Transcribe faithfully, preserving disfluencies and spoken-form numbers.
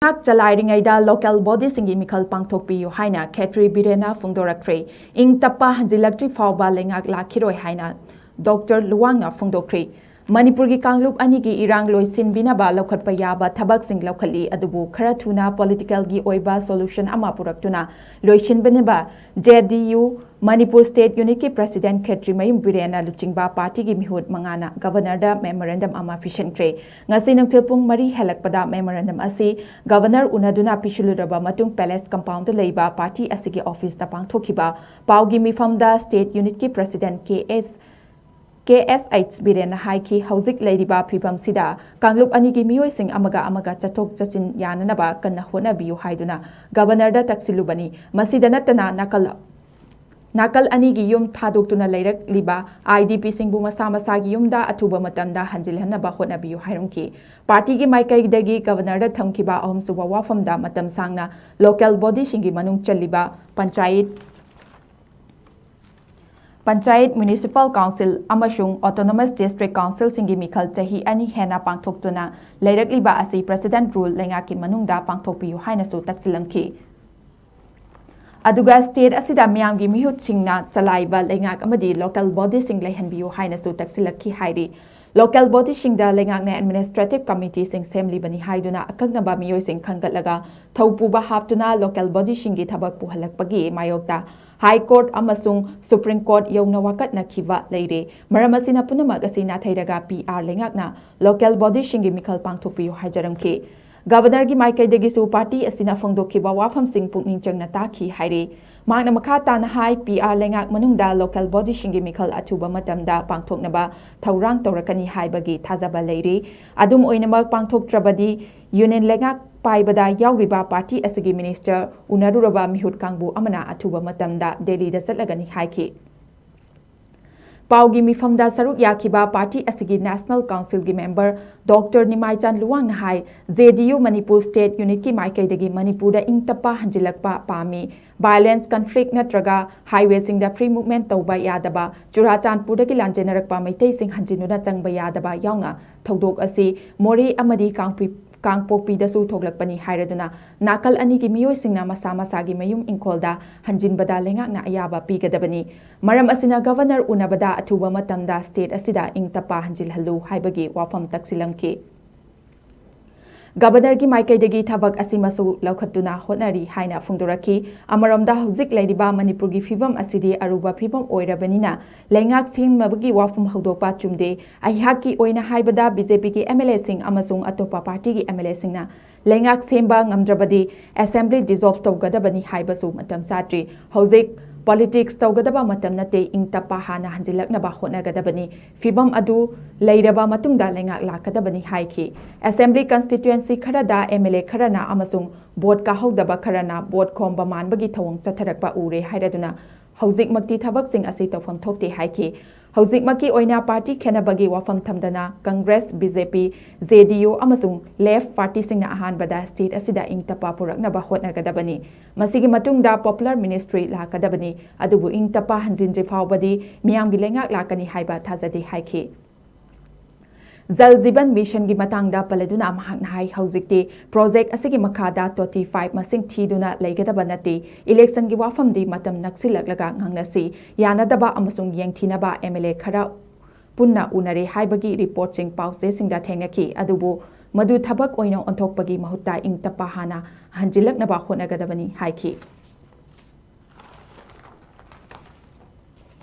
ꯉꯥꯛ ꯆꯂꯥꯏꯔꯤꯉꯩꯗ local bodyꯁꯤꯡꯒꯤ ꯃꯤꯈꯜ ꯄꯥꯡꯊꯣꯛꯄꯤꯌꯨ ꯍꯥꯏꯅ ꯈꯦꯇ꯭ꯔꯤ ꯕꯤꯔꯦꯟꯅ ꯐꯣꯡꯗꯣꯔꯛꯈ꯭ꯔꯦ꯫ ꯏꯪ ꯇꯞꯄ ꯍꯟꯖꯤꯜꯂꯛꯇ꯭ꯔꯤ ꯐꯥꯎꯕ ꯂꯩꯉꯥꯛ ꯂꯥꯛꯈꯤꯔꯣꯏ ꯍꯥꯏꯅ ꯗꯣꯛꯇꯔ ꯂꯨꯋꯥꯡꯅ ꯐꯣꯡꯗꯣꯛꯈ꯭ꯔꯦ꯫ ꯃꯅꯤꯄꯨꯔꯒꯤ ꯀꯥꯡꯂꯨꯞ ꯑꯅꯤꯒꯤ ꯏꯔꯥꯡ ꯂꯣꯏꯁꯤꯟꯕꯤꯅꯕ ꯂꯧꯈꯠꯄ ꯌꯥꯕ ꯊꯕꯛꯁꯤꯡ ꯂꯧꯈꯠꯂꯤ, ꯑꯗꯨꯕꯨ ꯈꯔ ꯊꯨꯅ politicalꯒꯤ ꯑꯣꯏꯕ solution ꯑꯃ ꯄꯨꯔꯛꯇꯨꯅ ꯂꯣꯏꯁꯤꯟꯕꯤꯅꯕ JDU ꯃꯅꯤꯄꯨꯔ State Unitꯀꯤ President ꯈꯦꯇ꯭ꯔꯤꯃꯌꯨꯝ ꯕꯤꯔꯦꯟꯅ ꯂꯨꯆꯤꯡꯕ partyꯒꯤ ꯃꯤꯍꯨꯠ ꯃꯉꯥꯅ Governorꯗ memorandum ꯑꯃ ꯄꯤꯁꯤꯟꯈ꯭ꯔꯦ꯫ ꯉꯁꯤ ꯅꯨꯡꯊꯤꯜ ꯄꯨꯡ ꯃꯔꯤ ꯍꯦꯜꯂꯛꯄꯗ memorandum ꯑꯁꯤ Governor ꯎꯅꯗꯨꯅ ꯄꯤꯁꯤꯜꯂꯨꯔꯕ ꯃꯇꯨꯡ Palace compoundꯗ ꯂꯩꯕ party ꯑꯁꯤꯒꯤ officeꯇ ꯄꯥꯡꯊꯣꯛꯈꯤꯕ ꯄꯥꯎꯒꯤ ꯃꯤꯐꯝꯗ State Unitꯀꯤ President ꯀꯦ ꯑꯦꯁ ꯀꯦ ꯑꯦꯁ ꯑꯩꯆ ꯕꯤꯔꯦꯟꯅ ꯍꯥꯏꯈꯤ, ꯍꯧꯖꯤꯛ ꯂꯩꯔꯤꯕ ꯐꯤꯕꯝꯁꯤꯗ ꯀꯥꯡꯂꯨꯞ ꯑꯅꯤꯒꯤ ꯃꯤꯑꯣꯏꯁꯤꯡ ꯑꯃꯒ ꯑꯃꯒ ꯆꯠꯊꯣꯛ ꯆꯠꯁꯤꯟ ꯌꯥꯅꯅꯕ ꯀꯟꯅ ꯍꯣꯠꯅꯕꯤꯌꯨ ꯍꯥꯏꯗꯨꯅ Governorꯗ ꯇꯛꯁꯤꯜꯂꯨꯕꯅꯤ꯫ ꯃꯁꯤꯗ ꯅꯠꯇꯅ ꯅꯥꯀꯜ ꯅꯥꯀꯜ ꯑꯅꯤꯒꯤ ꯌꯨꯝ ꯊꯥꯗꯣꯛꯇꯨꯅ ꯂꯩꯔꯛꯂꯤꯕ IDPꯁꯤꯡꯕꯨ ꯃꯁꯥ ꯃꯁꯥꯒꯤ ꯌꯨꯝꯗ ꯑꯊꯨꯕ ꯃꯇꯝꯗ ꯍꯟꯖꯤꯜꯍꯟꯅꯕ ꯍꯣꯠꯅꯕꯤꯌꯨ ꯍꯥꯏꯔꯝꯈꯤ꯫ Partyꯒꯤ ꯃꯥꯏꯀꯩꯗꯒꯤ Governorꯗ ꯊꯝꯈꯤꯕ ꯑꯍꯨꯝꯁꯨꯕ ꯋꯥꯐꯝꯗ ꯃꯇꯝ ꯁꯥꯡꯅ local bodyꯁꯤꯡꯒꯤ ꯃꯅꯨꯡ ꯆꯜꯂꯤꯕ ꯄꯟꯆꯥꯌꯠ ꯄꯟꯆꯥꯌꯠ, Municipal Council ꯑꯃꯁꯨꯡ Autonomous District Councilꯁꯤꯡꯒꯤ ꯃꯤꯈꯜ ꯆꯍꯤ ꯑꯅꯤ ꯍꯦꯟꯅ ꯄꯥꯡꯊꯣꯛꯇꯨꯅ ꯂꯩꯔꯛꯂꯤꯕ ꯑꯁꯤ President Rule ꯂꯩꯉꯥꯛꯀꯤ ꯃꯅꯨꯡꯗ ꯄꯥꯡꯊꯣꯛꯄꯤꯌꯨ ꯍꯥꯏꯅꯁꯨ ꯇꯛꯁꯤꯜꯂꯝꯈꯤ꯫ ꯑꯗꯨꯒ state ꯑꯁꯤꯗ ꯃꯤꯌꯥꯝꯒꯤ ꯃꯤꯍꯨꯠꯁꯤꯡꯅ ꯆꯂꯥꯏꯕ ꯂꯩꯉꯥꯛ ꯑꯃꯗꯤ local bodyꯁꯤꯡ ꯂꯩꯍꯟꯕꯤꯌꯨ ꯍꯥꯏꯅꯁꯨ ꯇꯛꯁꯤꯜꯂꯛꯈꯤ ꯍꯥꯏꯔꯤ꯫ Local bodyꯁꯤꯡꯗ ꯂꯩꯉꯥꯛꯅ administrative committeeꯁꯤꯡ ꯁꯦꯝꯂꯤꯕꯅꯤ ꯍꯥꯏꯗꯨꯅ ꯑꯀꯛꯅꯕ ꯃꯤꯑꯣꯏꯁꯤꯡ ꯈꯟꯒꯠꯂꯒ ꯊꯧꯄꯨꯕ ꯍꯥꯞꯇꯨꯅ local bodyꯁꯤꯡꯒꯤ ꯊꯕꯛ ꯄꯨꯍꯜꯂꯛꯄꯒꯤ ꯃꯥꯌꯣꯛꯇ High Court ꯑꯃꯁꯨꯡ Supreme Court ꯌꯧꯅ ꯋꯥꯀꯠꯅꯈꯤꯕ ꯂꯩꯔꯦ꯫ ꯃꯔꯝ ꯑꯁꯤꯅ ꯄꯨꯝꯅꯃꯛ ꯑꯁꯤ ꯅꯥꯊꯩꯔꯒ PR ꯂꯩꯉꯥꯛꯅ local bodyꯁꯤꯡꯒꯤ ꯃꯤꯈꯜ ꯄꯥꯡꯊꯣꯛꯄꯤꯌꯨ ꯍꯥꯏꯖꯔꯝꯈꯤ꯫ Governorꯒꯤ ꯃꯥꯏꯀꯩꯗꯒꯤꯁꯨ party ꯑꯁꯤꯅ ꯐꯣꯡꯗꯣꯛꯈꯤꯕ ꯋꯥꯐꯝꯁꯤꯡ ꯄꯨꯛꯅꯤꯡ ꯆꯪꯅ ꯇꯥꯈꯤ ꯍꯥꯏꯔꯤ꯫ ꯃꯍꯥꯛꯅ ꯃꯈꯥ ꯇꯥꯅ ꯍꯥꯏ, PR ꯂꯩꯉꯥꯛ ꯃꯅꯨꯡꯗ local bodyꯁꯤꯡꯒꯤ ꯃꯤꯈꯜ ꯑꯊꯨꯕ ꯃꯇꯝꯗ ꯄꯥꯡꯊꯣꯛꯅꯕ ꯊꯧꯔꯥꯡ ꯇꯧꯔꯛꯀꯅꯤ ꯍꯥꯏꯕꯒꯤ ꯊꯥꯖꯕ ꯂꯩꯔꯤ꯫ ꯑꯗꯨꯝ ꯑꯣꯏꯅꯃꯛ, ꯄꯥꯡꯊꯣꯛꯇ꯭ꯔꯕꯗꯤ Union ꯂꯩꯉꯥꯛ ꯄꯥꯏꯕꯗ ꯌꯥꯎꯔꯤꯕ party ꯑꯁꯤꯒꯤ minister ꯎꯅꯔꯨꯔꯕ ꯃꯤꯍꯨꯠ ꯀꯥꯡꯕꯨ ꯑꯃꯅ ꯑꯊꯨꯕ ꯃꯇꯝꯗ ꯗꯦꯜꯂꯤꯗ ꯆꯠꯂꯒꯅꯤ ꯍꯥꯏꯈꯤ꯫ ꯄꯥꯎꯒꯤ ꯃꯤꯐꯝꯗ ꯁꯔꯨꯛ ꯌꯥꯈꯤꯕ party ꯑꯁꯤꯒꯤ National Councilꯒꯤ member ꯗꯣꯛꯇꯔ ꯅꯤꯃꯥꯏꯆꯥꯟ ꯂꯨꯋꯥꯡꯅ ꯍꯥꯏ, JDU ꯃꯅꯤꯄꯨꯔ State Unitꯀꯤ ꯃꯥꯏꯀꯩꯗꯒꯤ ꯃꯅꯤꯄꯨꯔꯗ ꯏꯪ ꯇꯞꯄ ꯍꯟꯖꯤꯜꯂꯛꯄ ꯄꯥꯝꯃꯤ꯫ Violence, conflict ꯅꯠꯇ꯭ꯔꯒ highwayꯁꯤꯡꯗ free movement ꯇꯧꯕ ꯌꯥꯗꯕ, ꯆꯨꯔꯥꯆꯥꯟꯄꯨꯔꯗꯒꯤ ꯂꯥꯟꯖꯦꯟꯅꯔꯛꯄ ꯃꯩꯇꯩꯁꯤꯡ ꯍꯟꯖꯤꯟꯗꯨꯅ ꯆꯪꯕ ꯌꯥꯗꯕ ꯌꯥꯎꯅ ꯊꯧꯗꯣꯛ ꯑꯁꯤ ꯃꯣꯔꯦ ꯑꯃꯗꯤ ꯀꯥꯡꯄꯤ-, ꯀꯥꯡꯄꯣꯛꯄꯤꯗꯁꯨ ꯊꯣꯛꯂꯛꯄꯅꯤ ꯍꯥꯏꯔꯗꯨꯅ ꯅꯥꯀꯜ ꯑꯅꯤꯒꯤ ꯃꯤꯑꯣꯏꯁꯤꯡꯅ ꯃꯁꯥ ꯃꯁꯥꯒꯤ ꯃꯌꯨꯝ ꯏꯪꯈꯣꯜꯗ ꯍꯟꯖꯤꯟꯕꯗ ꯂꯩꯉꯥꯛꯅ ꯑꯌꯥꯕ ꯄꯤꯒꯗꯕꯅꯤ꯫ ꯃꯔꯝ ꯑꯁꯤꯅ ꯒꯕꯔꯅꯔ ꯎꯅꯕꯗ ꯑꯊꯨꯕ ꯃꯇꯝꯗ ꯁ꯭ꯇꯦꯠ ꯑꯁꯤꯗ ꯏꯪ ꯇꯞꯄ ꯍꯟꯖꯤꯜꯍꯜꯂꯨ ꯍꯥꯏꯕꯒꯤ ꯋꯥꯐꯝ ꯇꯛꯁꯤꯜꯂꯝꯈꯤ꯫ ꯒꯕꯔꯅꯔꯒꯤ ꯃꯥꯏꯀꯩꯗꯒꯤ ꯊꯕꯛ ꯑꯁꯤꯃꯁꯨ ꯂꯧꯈꯠꯇꯨꯅ ꯍꯣꯠꯅꯔꯤ ꯍꯥꯏꯅ ꯐꯣꯡꯗꯣꯔꯛꯈꯤ꯫ ꯑꯃꯔꯣꯝꯗ ꯍꯧꯖꯤꯛ ꯂꯩꯔꯤꯕ ꯃꯅꯤꯄꯨꯔꯒꯤ ꯐꯤꯕꯝ ꯑꯁꯤꯗꯤ ꯑꯔꯨꯕ ꯐꯤꯕꯝ ꯑꯣꯏꯔꯕꯅꯤꯅ ꯂꯩꯉꯥꯛ ꯁꯦꯝꯅꯕꯒꯤ ꯋꯥꯐꯝ ꯍꯧꯗꯣꯛꯄ ꯆꯨꯝꯗꯦ꯫ ꯑꯩꯍꯥꯛꯀꯤ ꯑꯣꯏꯅ ꯍꯥꯏꯕꯗ ꯕꯤ ꯖꯦ ꯄꯤꯒꯤ ꯑꯦꯝ ꯑꯦꯜ ꯑꯦꯁꯤꯡ ꯑꯃꯁꯨꯡ ꯑꯇꯣꯞꯄ ꯄꯥꯔꯇꯤꯒꯤ ꯑꯦꯝ ꯑꯦꯜ ꯑꯦꯁꯤꯡꯅ ꯂꯩꯉꯥꯛ ꯁꯦꯝꯕ ꯉꯝꯗ꯭ꯔꯕꯗꯤ ꯑꯦꯁꯦꯝꯕ꯭ꯂꯤ ꯗꯤꯖꯣꯜꯕ ꯇꯧꯒꯗꯕꯅꯤ ꯍꯥꯏꯕꯁꯨ ꯃꯇꯝ ꯆꯥꯗ꯭ꯔꯤ꯫ ꯍꯧꯖꯤꯛ ꯄꯣꯂꯤꯇꯤꯛꯁ ꯇꯧꯒꯗꯕ ꯃꯇꯝ ꯅꯠꯇꯦ, ꯏꯪ ꯇꯞꯄ ꯍꯥꯟꯅ ꯍꯟꯖꯤꯜꯂꯛꯅꯕ ꯍꯣꯠꯅꯒꯗꯕꯅꯤ꯫ ꯐꯤꯕꯝ ꯑꯗꯨ ꯂꯩꯔꯕ ꯃꯇꯨꯡꯗ ꯂꯩꯉꯥꯛ ꯂꯥꯛꯀꯗꯕꯅꯤ ꯍꯥꯏꯈꯤ꯫ ꯑꯦꯁꯦꯝꯕ꯭ꯂꯤ ꯀꯟꯁꯇꯤꯇ꯭ꯋꯦꯟꯁꯤ ꯈꯔꯗ ꯑꯦꯝ ꯑꯦꯜ ꯑꯦ ꯈꯔꯅ ꯑꯃꯁꯨꯡ ꯚꯣꯠ ꯀꯥꯍꯧꯗꯕ ꯈꯔꯅ ꯚꯣꯠ ꯈꯣꯝꯕ ꯃꯥꯟꯕꯒꯤ ꯊꯧꯑꯣꯡ ꯆꯠꯊꯔꯛꯄ ꯎꯔꯦ ꯍꯥꯏꯔꯗꯨꯅ ꯍꯧꯖꯤꯛꯃꯛꯇꯤ ꯊꯕꯛꯁꯤꯡ ꯑꯁꯤ ꯇꯧꯐꯝ ꯊꯣꯛꯇꯦ ꯍꯥꯏꯈꯤ꯫ ꯍꯧꯖꯤꯛꯃꯛꯀꯤ ꯑꯣꯏꯅ ꯄꯥꯔꯇꯤ ꯈꯦꯟꯅꯕꯒꯤ ꯋꯥꯐꯝ ꯊꯝꯗꯅ ꯀꯪꯒ꯭ꯔꯦꯁ, ꯕꯤ ꯖꯦ ꯄꯤ, ꯖꯦ ꯗꯤ ꯌꯨ ꯑꯃꯁꯨꯡ ꯂꯦꯐ ꯄꯥꯔꯇꯤꯁꯤꯡꯅ ꯑꯍꯥꯟꯕꯗ ꯁ꯭ꯇꯦꯠ ꯑꯁꯤꯗ ꯏꯪ ꯇꯞꯄ ꯄꯨꯔꯛꯅꯕ ꯍꯣꯠꯅꯒꯗꯕꯅꯤ꯫ ꯃꯁꯤꯒꯤ ꯃꯇꯨꯡꯗ ꯄꯣꯄꯨꯂꯔ ꯃꯤꯅꯤꯁꯇ꯭ꯔꯤ ꯂꯥꯛꯀꯗꯕꯅꯤ, ꯑꯗꯨꯕꯨ ꯏꯪ ꯇꯞꯄ ꯍꯟꯖꯤꯟꯗ꯭ꯔꯤ ꯐꯥꯎꯕꯗꯤ ꯃꯤꯌꯥꯝꯒꯤ ꯂꯩꯉꯥꯛ ꯂꯥꯛꯀꯅꯤ ꯍꯥꯏꯕ ꯊꯥꯖꯗꯦ ꯍꯥꯏꯈꯤ꯫ ꯖꯜ ꯖꯤꯕꯟ ꯃꯤꯁꯟꯒꯤ ꯃꯇꯥꯡꯗ ꯄꯜꯂꯗꯨꯅ ꯃꯍꯥꯛꯅ ꯍꯥꯏ, ꯍꯧꯖꯤꯛꯇꯤ ꯄ꯭ꯔꯣꯖꯦꯛ ꯑꯁꯤꯒꯤ ꯃꯈꯥꯗ ꯇꯣꯇꯤ ꯄꯥꯏꯞ ꯃꯁꯤꯡ ꯊꯤꯗꯨꯅ ꯂꯩꯒꯗꯕ ꯅꯠꯇꯦ꯫ ꯏꯂꯦꯛꯁꯟꯒꯤ ꯋꯥꯐꯝꯗꯤ ꯃꯇꯝ ꯅꯛꯁꯤꯜꯂꯛꯂꯒ ꯉꯥꯡꯅꯁꯤ꯫ ꯌꯥꯅꯗꯕ ꯑꯃꯁꯨꯡ ꯌꯦꯡꯊꯤꯅꯕ ꯑꯦꯝ ꯑꯦꯜ ꯑꯦ ꯈꯔ ꯄꯨꯟꯅ ꯎꯅꯔꯦ ꯍꯥꯏꯕꯒꯤ ꯔꯤꯄꯣꯔꯠꯁꯤꯡ ꯄꯥꯎꯆꯦꯁꯤꯡꯗ ꯊꯦꯡꯅꯈꯤ, ꯑꯗꯨꯕꯨ ꯃꯗꯨ ꯊꯕꯛ ꯑꯣꯏꯅ ꯑꯣꯟꯊꯣꯛꯄꯒꯤ ꯃꯍꯨꯠꯇ ꯏꯪ ꯇꯞꯄ ꯍꯥꯟꯅ ꯍꯟꯖꯤꯜꯂꯛꯅꯕ ꯍꯣꯠꯅꯒꯗꯕꯅꯤ ꯍꯥꯏꯈꯤ꯫